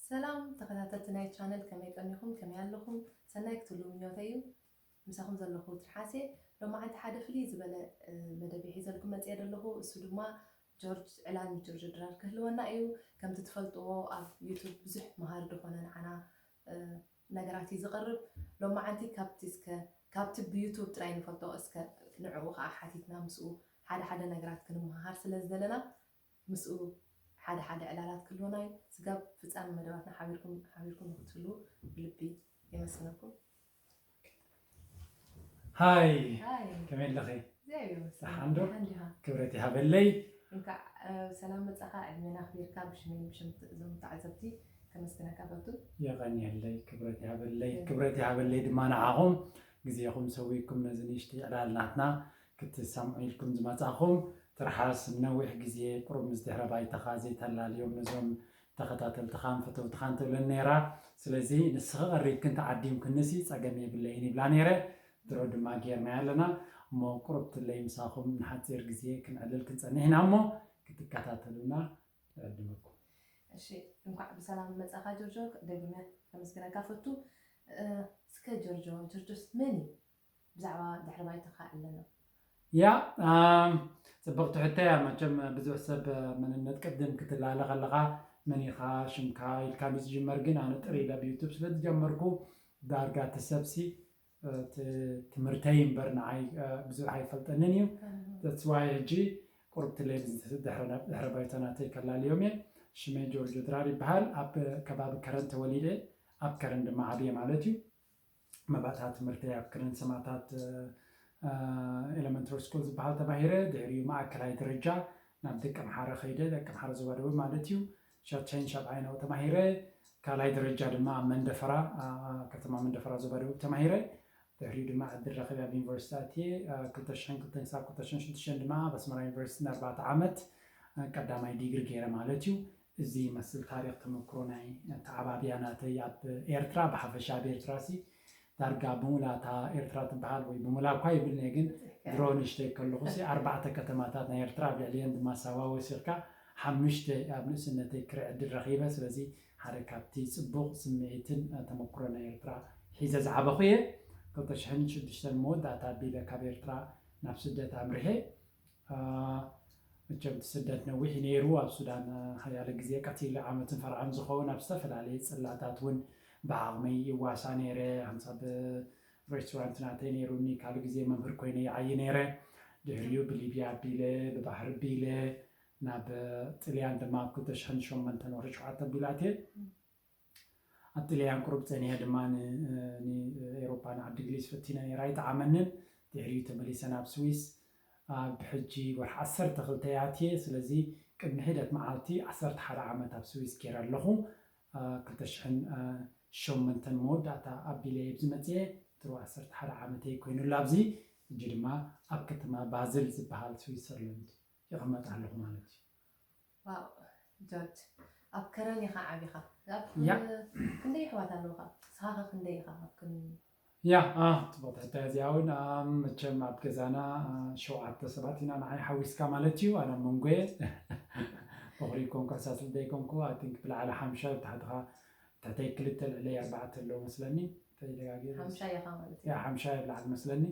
ሰላም ተኸታተልቲ ናይ ቻነል፣ ከመይ ቀኒኹም? ከመይ ኣለኹም? ሰናይ ክትህሉ ምኞተይ እዩ። ምሳኹም ዘለኹ ትርሓሴ። ሎማዓንቲ ሓደ ፍልይ ዝበለ፣ እ፣ መደብ ሒዘልኩም መፅየ ዘለኹ። እሱ ድማ ጆርጅ፣ ዕላል ምስ ጆርጅ ድራር ክህልወና እዩ። ከምቲ ትፈልጥዎ ኣብ ዩቱብ ብዙሕ መሃሪ ዝኾነ ንዓና፣ እ፣ ነገራት እዩ ዝቕርብ። ሎማዓንቲ ካብቲ እስከ፣ ካብቲ ብዩቱብ ጥራይ ንፈልጦ እስከ ንዕኡ ከዓ ሓቲትና ምስኡ ሓደ ሓደ ነገራት ክንመሃር ስለ ዝደለና ምስኡ ሓደ ሓደ ዕላላት ክህልወና እዩ። ስጋብ ፍጻመ መደባትና ሓቢርኩም፣ ሓቢርኩም ንክትህሉ ብልቢ የመስግነኩም። ሃይ ሃይ፣ ከመይ ኣለኺ? እግዚኣብሔር ይመስገን። ደሓን ዶ? ደሓን ዲኻ? ክብረት ይሃበለይ። እንኳዕ፣ እ፣ ሰላም መጻኻ። ዕድሜና ኣኽቢርካ ብሽመይን ብሽም እዞም ተዓዘብቲ ከመስግነካ ፈቱ። የቐንየለይ፣ ክብረት ይሃበለይ። ክብረት ይሃበለይ ድማ ንዓኹም ግዜኹም ሰዊእኩም ነዚ ንእሽተይ ዕላል ናትና ክትሰምዑ ኢልኩም ዝመጻኹም። ትርሓስ ነዊሕ ግዜ ቁሩብ ምስ ድሕረ ባይታኻ ዘይተላልዮም ነዞም ተኸታተልትኻን ፈተውትኻን ትብለኒ ነይራ። ስለዚ ንስኺ ቀሪብክን ተዓዲምክንሲ ጸገም የብለይን ይብላ ነይረ። ድሮ ድማ ጌርናዮ ኣለና። እሞ ቁሩብ ትለይ ምሳኹም ንሓጺር ግዜ ክንዕልል ክንጸንሕ ኢና እሞ ክትከታተሉና ንዕድመኩም። እሺ፣ እንኳዕ ብሰላም መጻኻ ጆርጆ። ደጊመ ከመስግነካ ፈቱ። እ፣ እስከ ጆርጆ፣ ጆርጆስ መን እዩ? ብዛዕባ ድሕሪ ባይታኻ ኣለና። ያ ኣም፣ ጽብቕቲ ሕቶ እያ። መቸም ብዙሕ ሰብ መንነት ቅድም ክትላለ ከለኻ መን ኢኻ ሽምካ ኢልካ እዩ ዝጅመር፣ ግን ኣነ ጥሪ ኢለ ብዩቱብ ስለ ዝጀመርኩ ዳርጋ እቲ ሰብሲ እ፣ ት- ትምህርተይ እምበር ንዓይ እ፣ ብዙሕ ኣይፈልጠንን እዩ። That's why ሕጂ ቁሩብ ትለይ ድሕረ ባይታ ናተይ ከላልዮም እየ። ሽመይ ጆርጆ ድራር ይበሃል። ኣብ ከባቢ ከረን ተወሊደ፣ ኣብ ከረን ድማ ዓብየ ማለት እዩ። መባእታ ትምህርተይ ኣብ ከረን ሰማታት ኤለመንተሪ ስኩል ዝበሃል ተማሂረ፣ ድሕሪኡ ማእከላይ ደረጃ ናብ ደቀምሓረ ከይደ፣ ደቀምሓረ ዞባ ደቡብ ማለት እዩ። ሸተን ሻብዓይ ናብኡ ተማሂረ። ካልኣይ ደረጃ ድማ ኣብ መንደፈራ፣ ኣ፣ ኣ፣ ከተማ መንደፈራ ዞባ ደቡብ ተማሂረ። ድሕሪኡ ድማ ዕድል ረኺበ ኣብ ዩኒቨርሲቲ ኣትየ። ኣ፣ ክልተ ሽሕን ክልተን ክሳብ ክልተ ሽሕን ሽዱሽተን ድማ ኣብ ኣስመራ ዩኒቨርሲቲ ንኣርባዕተ ዓመት፣ ኣ፣ ቀዳማይ ዲግሪ ገይረ ማለት እዩ። እዚ ይመስል ታሪኽ ተመክሮ ናይ ተዓባብያ ናተይ ኣብ ኤርትራ፣ ብሓፈሻ ኣብ ኤርትራ ሲ ዳርጋ ብምሉኣታ ኤርትራ ትበሃል ወይ ብምሉኣ እኳ ይብልኒ ግን ድሮ ንእሽተይ ከለኹ ሲ ኣርባዕተ ከተማታት ናይ ኤርትራ ኣብ ልዕሊአን ድማ ሳዋ ወሲኽካ ሓሙሽተ ኣብ ንእስነተይ ክርኢ ዕድል ረኺበ። ስለዚ ሓደ ካብቲ ጽቡቕ ስምዒትን ተመክሮ ናይ ኤርትራ ሒዘ ዝዓበኹ እየ። ክልተ ሽሕን ሽዱሽተን መወዳእታ ኣቢለ ካብ ኤርትራ ናብ ስደት ኣምሪሐ። አ፣ መቸም እቲ ስደት ነዊሕ እዩ ነይሩ። ኣብ ሱዳን፣ አ፣ ሓያለ ግዜ ቀቲለ ዓመትን ፈርዓን ዝኸውን ኣብ ዝተፈላለየ ጽላታት እውን ብዓቕመይ ይዋሳእ ነይረ። ሓንሳብ ሬስቶራንት ናተይ ነይሩኒ፣ ካልእ ግዜ መምህር ኮይነ ይዓዪ ነይረ። ድሕሪኡ ብሊብያ ኣቢለ፣ ብባሕሪ ኣቢለ፣ ናብ ጥልያን ድማ ኣብ ክልተ ሽሕን ሸሞንተን ወርሒ ሸውዓተ ኣቢለ ኣትየ። ኣብ ጥልያን ቁሩብ ጸኒሐ ድማ ን-፣ ንኤውሮጳ ንዓዲ እንግሊዝ ፈቲነ ነይረ፣ ኣይጠዓመንን። ድሕሪኡ ተመሊሰ ናብ ስዊስ። ኣብ ሕጂ ወርሒ ዓሰርተ ክልተ እየ ኣትየ፣ ስለዚ ቅድሚ ሒደት መዓልቲ ዓሰርተ ሓደ ዓመት ኣብ ስዊስ ገይረ ኣለኹ። አ፣ ክልተ ሽሕን ሸሞንተን መወዳእታ ኣቢለ እየ ኣብዚ መጽየ፣ ድሮ ዓሰርተ ሓደ ዓመተይ ኮይኑላ ኣብዚ። ሕጂ ድማ ኣብ ከተማ ባዝል ዝበሃል ስዊትዘርላንድ ይቕመጥ ኣለኹ ማለት እዩ። ዋው፣ ጆርጅ፣ ኣብ ከረን ኢኻ ዓቢኻ። ኣብ ያ። ክንደይ ኣሕዋት ኣለውኻ? ንስኻ ኸ ክንደይ ኢኻ? ኣብ ክን- ያ፣ አ፣ ጽቡቕቲ ሕቶ እያ እዚኣ እውን። አ፣ መቸም ኣብ ገዛና፣ አ፣ ሸውዓተ ሰባት ኢና፣ ንዓይ ሓዊስካ ማለት እዩ። ኣነ ኣብ መንጎ እየ። በኹሪ ይኮንኩ፣ ሕሳስ ልደ ይኮንኩ። I think ብላዕሊ ሓምሻይ፣ ብታሕትኻ፣ ትሕተይ ክልተ፣ ልዕለይ ኣርባዕተ ኣለዉ መስለኒ። ተደጋጊሩ። ሓምሻይ ኢኻ ማለት እዩ። ያ፣ ሓምሻይ ኣብ ላዕሊ መስለኒ።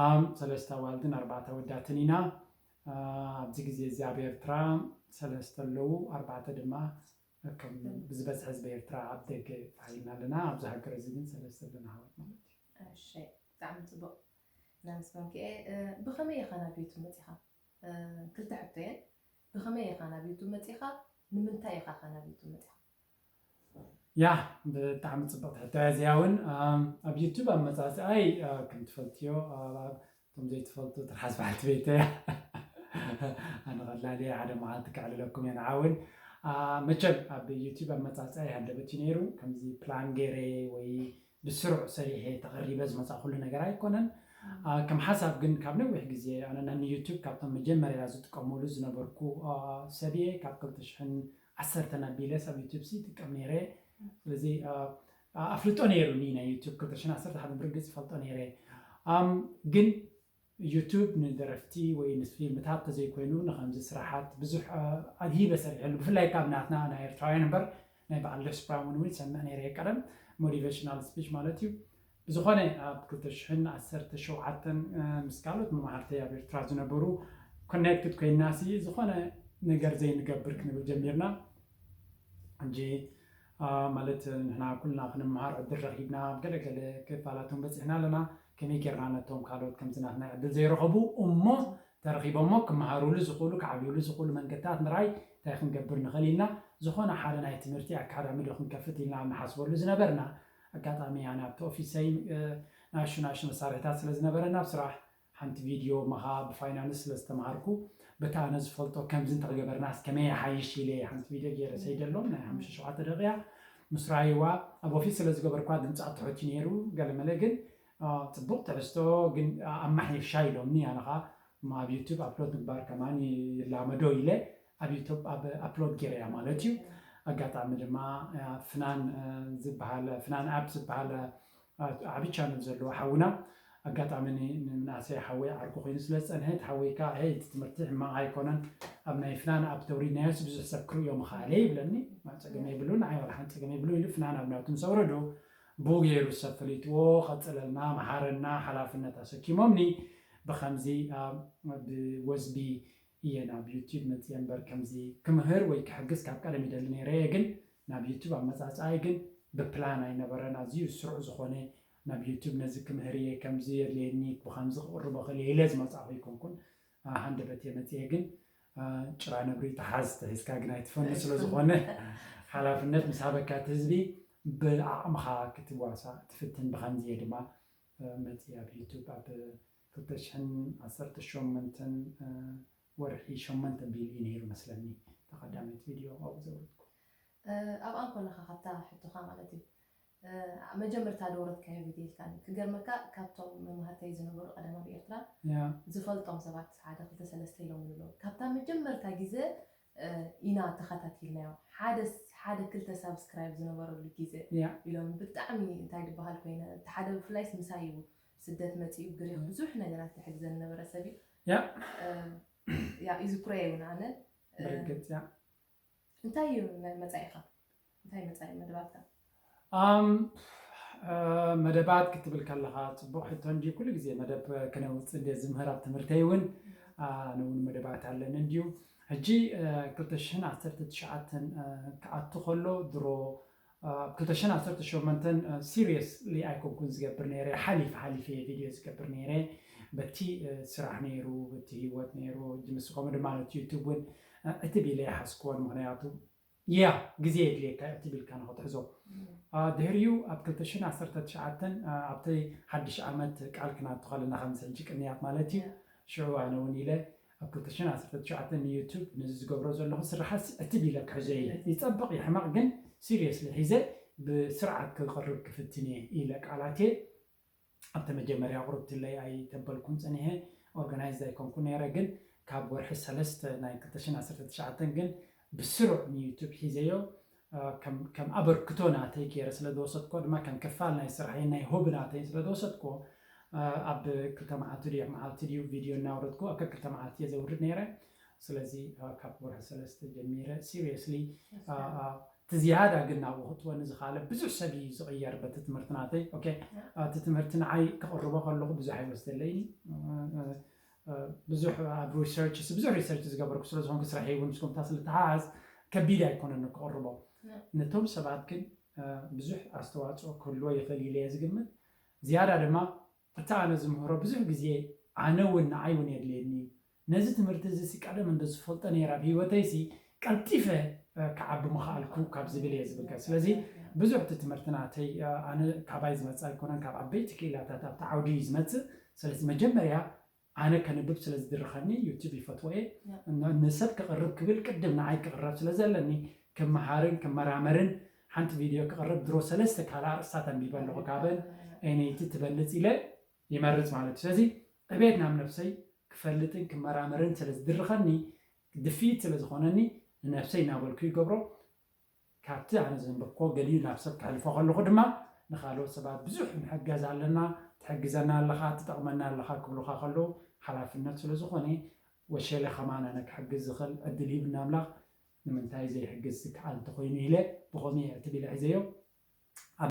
ኣም፣ ሰለስተ ኣዋልድን ኣርባዕተ ኣወዳትን ኢና። አ፣ ኣብዚ ግዜ እዚ ኣብ ኤርትራ ሰለስተ ኣለዉ፣ ኣርባዕተ ድማ ከም ብዝበዝሐ ህዝቢ ኤርትራ ኣብ ደገ ተሓይልና ኣለና። ኣብዚ ሃገር እዚ ግን ሰለስተ ኣለና ኣሕዋት ማለት እዩ። እሺ፣ ብጣዕሚ ጽቡቕ። እናመስገንኩ እየ። እ፣ ብኸመይ ኢኻ ናብ ዩቱብ መጺኻ? እ፣ ክልተ ሕቶ እየን። ብኸመይ ኢኻ ናብ ዩቱብ መጺኻ? ንምንታይ ኢኻ ኸ ናብ ዩቱብ መጺኻ? ያ፣ ብጣዕሚ ጽብቕቲ ሕቶ እያ እዚኣ እውን። ኣም፣ ኣብ ዩቱብ ኣመጻጽኣይ፣ እ፣ ከም ትፈልጥዮ፣ እ፣ እቶም ዘይትፈልጡ ትርሓስ በዓልቲ ቤተይ። ኣነ ቀላል እየ፣ ሓደ መዓልቲ ከዕልለኩም እየ ንዓ እውን። አ፣ መቸም ኣብ ዩቲዩብ ኣመጻጽኣይ ሃንደበት እዩ ነይሩ። ከምዚ ፕላን ገይረ ወይ ብስሩዕ ሰሪሐ ተቐሪበ ዝመጻእኩሉ ነገር ኣይኮነን። አ፣ ከም ሓሳብ ግን ካብ ነዊሕ ግዜ ኣነ ናይ ዩቲዩብ ካብቶም መጀመርያ ዝጥቀመሉ ዝነበርኩ፣ አ፣ ሰብ እየ። ካብ ክልተ ሽሕን ዓሰርተን ኣቢለስ ኣብ ዩቲዩብ ሲ ይጥቀም ነይረ። ስለዚ፣ አ፣ ኣፍልጦ ነይሩኒ ናይ ዩቲዩብ ክልተ ሽሕን ዓሰርተ ሓደ ብርግጽ ይፈልጦ ነይረ። ኣም፣ ግን ዩቱብ ንደረፍቲ ወይ ንፊልምታት ተዘይኮይኑ ንኸምዚ ስራሓት ብዙሕ፣ አ፣ ኣድሂበ ሰሪሐሉ፣ ብፍላይ ካብ ናትና ናይ ኤርትራውያን እምበር ናይ በዓል ሌስ ብራውን እውን ይሰምዕ ነይረ ቀደም፣ ሞቲቬሽናል ስፒች ማለት እዩ። ብዝኾነ ኣብ ክልተ ሽሕን ዓሰርተ ሸውዓተን ምስ ካልኦት መማህርተይ ኣብ ኤርትራ ዝነበሩ ኮኔክትድ ኮይና ሲ ዝኾነ ነገር ዘይንገብር ክንብል ጀሚርና። ሕጂ ማለት ንሕና ኩልና ክንመሃር ዕድል ረኺብና ኣብ ገለገለ ክፋላት እውን በፂሕና ኣለና። ከመይ ጌርና ነቶም ካልኦት ከምዚ ናትና ዕድል ዘይረኸቡ እሞ ተረኺቦሞ ክመሃሩሉ ዝኽእሉ ክዓብዩሉ ዝኽእሉ መንገድታት ምርኣይ እንታይ ክንገብር ንኽእል ኢልና ዝኾነ ሓደ ናይ ትምህርቲ ኣካዳሚ ዶ ክንከፍት ኢልና ኣብ ንሓስበሉ ዝነበርና ኣጋጣሚ ኣነ ኣብቲ ኦፊሰይ ናሹ ናሹ መሳርሕታት ስለ ዝነበረና ኣብ ስራሕ ሓንቲ ቪድዮ መኻ ብፋይናንስ ስለ ዝተምሃርኩ በቲ ኣነ ዝፈልጦ ከምዚ እንተገበርናስ ከመይ ይሓይሽ ኢለ ሓንቲ ቪድዮ ገይረ ሰይደሎም ናይ ሓሙሽተ ሸውዓተ ደቂቃ ምስ ረኣይዋ ኣብ ኦፊስ ስለ ዝገበርኳ ድምፃ ትሑት እዩ ነይሩ ገለመለ ግን ፅቡቕ ትሕዝቶ ግን ኣማሒሻ ኢሎምኒ ኣነ ኸዓ ኣብ ዩቱብ ኣፕሎድ ምግባር ከማን ይላመዶ ኢለ ኣብ ዩቱብ ኣብ ኣፕሎድ ገይረያ ማለት እዩ። ኣጋጣሚ ድማ ፍናን ዝበሃል ፍናን ኣፕ ዝበሃል ዓቢ ቻነል ዘለዎ ሓውና ኣጋጣሚ ንመናእሰይ ሓወይ ዓርኩ ኮይኑ ስለ ዝፀንሐ እቲ ሓወይ ከዓ ሄይ እቲ ትምህርቲ ሕማቕ ኣይኮነን ኣብ ናይ ፍናን ኣፕ ተውሪድናዮስ ብዙሕ ሰብ ክርእዮ ምኽኣለ ይብለኒ። ፀገም የብሉን ንዓይ ዋላ ሓንቲ ፀገም የብሉን ኢሉ ፍናን ኣብ ናቱ ምስ ኣውረዶ ብኡ ገይሩ ሰብ ፈሊጥዎ ቀፅለልና መሓረና ሓላፍነት ኣሰኪሞምኒ ብከምዚ ብወዝቢ እየ ናብ ዩቲብ መፅየ እምበር ከምዚ ክምህር ወይ ክሕግዝ ካብ ቀደም ይደሊ ነይረ እየ ግን ናብ ዩቲብ ኣመፃፅኣይ ግን ብፕላን ኣይነበረን ኣዝዩ ስሩዕ ዝኾነ ናብ ዩቲብ ነዚ ክምህር እየ ከምዚ የድልየኒ ብከምዚ ክቕርቦ ክእል እየ ኢለ ዝመፃኹ ኣይኮንኩን ሃንደበት እየ መፅየ ግን ጭራ ነብሪ ተሓዝ ተሒዝካ ግን ኣይትፈኑ ስለ ዝኾነ ሓላፍነት ምስ ሃበካ እቲ ህዝቢ ብዓቕምኻ ክትዋሳእ ትፍትን ብከምዚ እየ ድማ መፅየ ኣብ ዩቲብ ኣብ ክልተ ሽሕን ዓሰርተ ሸሞንተን ወርሒ ሸሞንተ ቢል እዩ ነይሩ መስለኒ ተቐዳመይቲ ቪድዮ ኣብኡ ዘውረድኩ ኣብኣ እንኮለኻ ካብታ ሕቶኻ ማለት እዩ መጀመርታ ደውረትካዮ ቪድዮ ኢልካኒ ክገርመካ ካብቶም መማህርተይ ዝነበሩ ቀደም ኣብ ኤርትራ ዝፈልጦም ሰባት ሓደ ክልተ ሰለስተ ኢሎም ንብሎ ካብታ መጀመርታ ግዜ ኢና ተኸታቲልናዮ ሓደ ሓደ ክልተ ሳብስክራይብ ዝነበረሉ ግዜ ኢሎም ብጣዕሚ እንታይ ዝበሃል ኮይነ እቲ ሓደ ብፍላይስ ምሳይ እዩ ስደት መፂኡ ግሪኽ ብዙሕ ነገራት ዝሕግዘኒ ነበረ ሰብ እዩ ያ ያ ይዝክሮየ እውን ኣነ ብርግፅ ያ እንታይ እዩ ናይ መፃኢኻ እንታይ መፃኢ መደባትካ ኣም መደባት ክትብል ከለኻ ፅቡቅ ሕቶ እንዲ ኩሉ ግዜ መደብ ክነውፅእ እንደ ዝምህር ኣብ ትምህርተይ እውን ኣነ እውን መደባት ኣለኒ እንድዩ ሕጂ ክልተ ሽሕን ዓሰርተ ትሽዓተን ክኣቱ ከሎ ድሮ ኣብ ክልተ ሽሕን ዓሰርተ ሸሞንተን ሲሪየስሊ ኣይኮንኩን ዝገብር ነይረ ሓሊፍ ሓሊፍ እየ ቪድዮ ዝገብር ነይረ በቲ ስራሕ ነይሩ በቲ ህይወት ነይሩ ምስ ከምኡ ድማ ነቲ ዩቱብ እውን ዕትብ ኢለ ይሓዝክዎን ምክንያቱ ያ ግዜ የድልየካ ዕትብ ኢልካ ንክትሕዞ ድሕሪኡ ኣብ ክልተ ሽሕን ዓሰርተ ትሽዓተን ኣብቲ ሓድሽ ዓመት ቃል ክናቱ ከለና ከምዚ ሕጂ ቅንያት ማለት እዩ ሽዑ ኣነ እውን ኢለ ኣብ ክልተ ሽሕን ዓሰርተ ትሽዓተን ንዩቱብ ነዚ ዝገብሮ ዘለኹ ስራሓት ዕትብ ኢለ ክሕዞ እየ ይፀብቕ ይሕመቕ ግን ሲሪየስሊ ሒዘ ብስርዓት ክቕርብ ክፍትን እየ ኢለ ቃላት እየ ኣብቲ መጀመርያ ቁርብትለይ ኣይተበልኩን ፀኒሐ ኦርጋናይዝ ኣይኮንኩ ነይረ ግን ካብ ወርሒ ሰለስተ ናይ ክልተ ሽሕን ዓሰርተ ትሽዓተን ግን ብስሩዕ ንዩቱብ ሒዘዮ ከም ኣበርክቶ ናተይ ገይረ ስለ ዝወሰድኮ ድማ ከም ክፋል ናይ ስራሐይ ናይ ሆቢ ናተይ ስለ ዝወሰድኮ ኣብ ክልተ መዓልቲ ድዩ መዓልቲ ድዩ ቪድዮ እናውረድኩ ኣብ ክልተ መዓልቲ እየ ዘውርድ ነይረ ስለዚ ካብ ወርሒ ሰለስተ ጀሚረ ሲሪየስሊ እቲ ዝያዳ ግን ናብኡ ክትወኒ ዝኻለ ብዙሕ ሰብ እዩ ዝቕየር በቲ ትምህርቲ ናተይ ኦኬ እቲ ትምህርቲ ንዓይ ክቕርቦ ከለኹ ብዙሕ ኣይወስደለይን ብዙሕ ኣብ ሪሰርች ብዙሕ ሪሰርች ዝገበርኩ ስለ ዝኾንኩ ስራሐይ እውን ምስ ኮምታ ስለተሓዝ ከቢድ ኣይኮነን ክቕርቦ ነቶም ሰባት ግን ብዙሕ ኣስተዋፅኦ ክህልዎ ይኽእል ኢለ እየ ዝግምት ዝያዳ ድማ እቲ ኣነ ዝምህሮ ብዙሕ ግዜ ኣነ እውን ንዓይ እውን የድልየኒ ነዚ ትምህርቲ እዚ ሲ ቀደም እንዶ ዝፈልጦ ነይረ ኣብ ህይወተይ ሲ ቀልጢፈ ክዓቢ ምኽኣልኩ ካብ ዝብል እየ ዝብገር ስለዚ ብዙሕ እቲ ትምህርቲ ናተይ ኣነ ካባይ ዝመፅእ ኣይኮነን ካብ ዓበይቲ ክኢላታት ኣብቲ ዓውዲ እዩ ዝመፅእ ስለዚ መጀመርያ ኣነ ከንብብ ስለ ዝድርኸኒ ዩቱብ ይፈትዎ እየ ንሰብ ክቕርብ ክብል ቅድም ንዓይ ክቕረብ ስለ ዘለኒ ክመሃርን ክመራመርን ሓንቲ ቪድዮ ክቕርብ ድሮ ሰለስተ ካልኣ ርእስታት ኣንቢበ ኣለኹ ካበን ኤነይቲ ትበልፅ ኢለ ይመርፅ ማለት እዩ ስለዚ ዕቤት ናብ ነብሰይ ክፈልጥን ክመራመርን ስለ ዝድርኸኒ ድፍኢት ስለ ዝኾነኒ ንነብሰይ እናበልኩ ይገብሮ ካብቲ ኣነ ዘንበብኮ ገሊኡ ናብ ሰብ ከሕልፎ ከለኹ ድማ ንካልኦት ሰባት ብዙሕ ንሕገዝ ኣለና ትሕግዘና ኣለኻ ትጠቕመና ኣለኻ ክብሉኻ ከለዉ ሓላፍነት ስለ ዝኾነ ወሸለ ከማን ኣነ ክሕግዝ ዝኽእል ዕድል ሂብና ኣምላኽ ንምንታይ ዘይሕግዝ ዝከኣል እንተኾይኑ ኢለ ብኸምኡ እየ ዕትብ ኢለ ሒዘዮ።